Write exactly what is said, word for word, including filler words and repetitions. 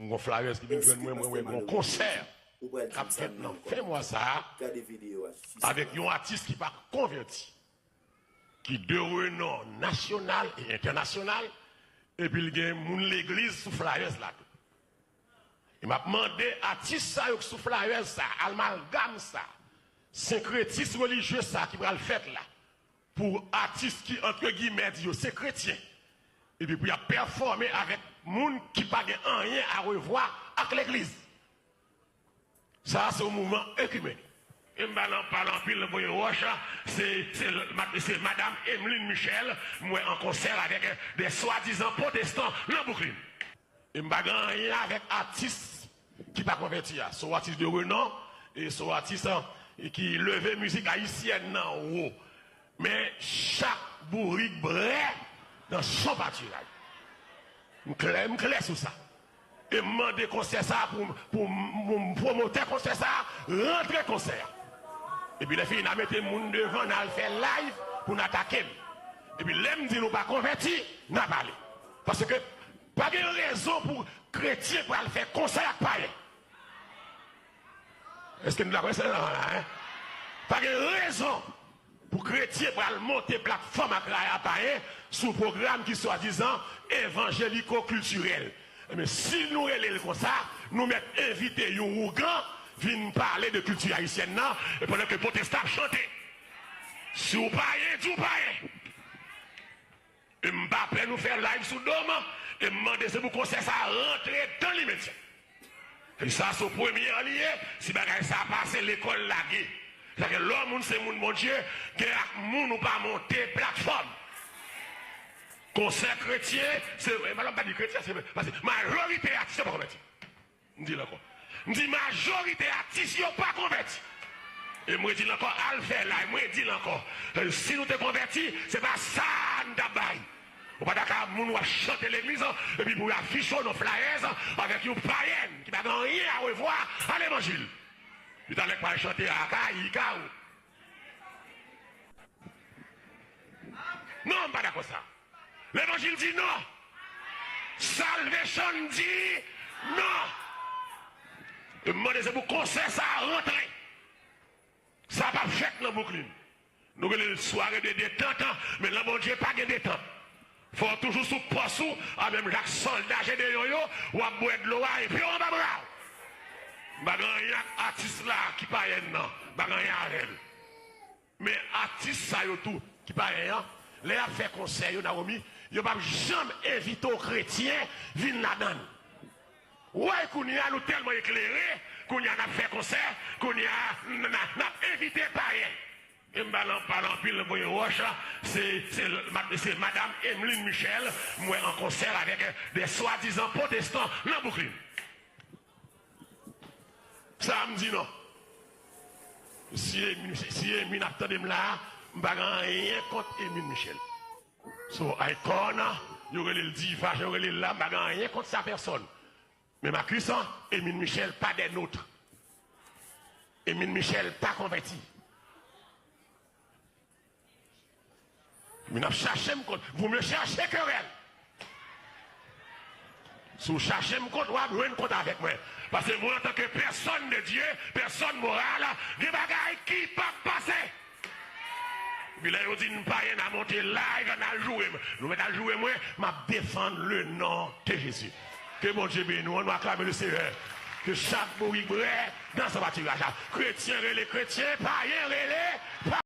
Gon flyers ki vin jwenn mwen, mwen wè gon konsè k ap fèt nan fen mwa sa a avèk yon atis ki pa konvèti, ki de renon nasyonal e entènasyonal, epi l gen moun legliz sou flyers la tou. E m ap mande atis sa yo k sou flyers sa, amalgam sa, senkretis relijye sa ki pral fèt la, pou atis ki, antre gimè, di yo se kretyen, epi pou y ap pèfòme avèk moun ki pa gen anyen a revwa ak legliz. Sa a se yon mouvman ekimenik. E m pa nan pale anpil, nan voye wòch, se, se, se madanm Emeline Michel, m wè an konsè avèk de swadizan pwotestan nan Brooklyn. E m pa gen anyen avèk atis ki pa konvèti a. Se yon atis de renon, e se yon atis, e ki leve mizik ayisyèn nan wo. Men chak bourik brè nan son patiray. M klè, m klè sou sa. E m mande konsè sa pou, pou, pou pwomotè konsè sa rantre konsè a. Epi lè fini, n a mete moun devan, n al fè live pou n atake l. Epi lè m di nou pa konvèti, n a pale. Paske pa gen rezon pou kretyen pral fè konsè ak payen. Èske nou dakò? Èske nou dakò la, en? Pa gen rezon pou kretyen pral monte platfòm ak raya payen sou pwogram ki swadizan evanjeliko-kiltirèl. Ebyen, si nou rele l konsa, nou mèt envite yon ougan vin pale de kilti ayisyèn nan, e pandan ke pwotestan ap chante. Si w payen, di w payen. E m pa pè nou fè live sou do m, e m mande se pou konsè sa a rantre dan limedya. E sa se premye an li ye, si bagay sa a pase, lekòl lage. Sa ke lè yon moun se moun Bondye, gen ak moun ou pa monte platfòm. Konsè kretyen, se, e, m pa di kretyen, se, paske majorite atis yo pa konvèti. M di l ankò. M di majorite atis yo pa konvèti. E m redi l ankò, al fè live, m redi l ankò. E si nou te konvèti, se pa sa n t ap bay. Ou pa ta ka moun w ap chante legliz, epi pou y afiche w nan flyers avèk yon payèn ki pa gen anyen a revwa a levanjil. Li talè k pral chante Akayika ou. Non, m pa dakò sa. Levanjil di non. Salvation di non. E m mande se pou konsè sa a rantre. Sa p ap fèt nan Brooklyn. Nou rele l sware de detant, men nan Bondye pa gen detant. Fò w toujou sou pòs ou, a menm jan ak sòlda Jedeyon yo, w ap bwè dlo a epi w anba bra w. M pa gen anyen ak atis la ki payèn nan, m pa gen anyen avè l. Men atis sa yo tou ki payèn an, lè y ap fè konsè yo, Nawomi, yo p ap janm envite w kretyen vin ladan l. Woy, kounye a nou tèlman eklere, kounye a n ap fè konsè, kounye a n, n, n ap envite payèn. E m pa nan pale anpil, nan voye wòch, se, se, se madanm Emeline Michel, m wè an konsè avèk de swadizan pwotestan nan Brooklyn. Sa a m di non. Si Emin, si Emin ap tande m la a, m pa gen anyen kont Emin Michel. So, icon, yo rele l diva, jan yo rele l la, m pa gen anyen kont sa pèsòn. Men Marcus, Emin Michel pa des nôtres. Emin Michel pa konvèti. Moun ap chache m kont. Vaut mieux chercher querelle. Si w chache m kont, w ap jwenn kont avèk mwen. Paske mwen, antanke pèsòn de Dye, pèsòn moral, gen bagay ki p ap pase. Epi lè yo di n payen, n a monte live, n al joure m. Nou mèt al joure mwen, m ap defann le non de Jezi. Ke Bondye beni w, ann nou aklame le Seyè. Ke chak bourik brè nan san patiraj la. Kretyen rele kretyen, payen rele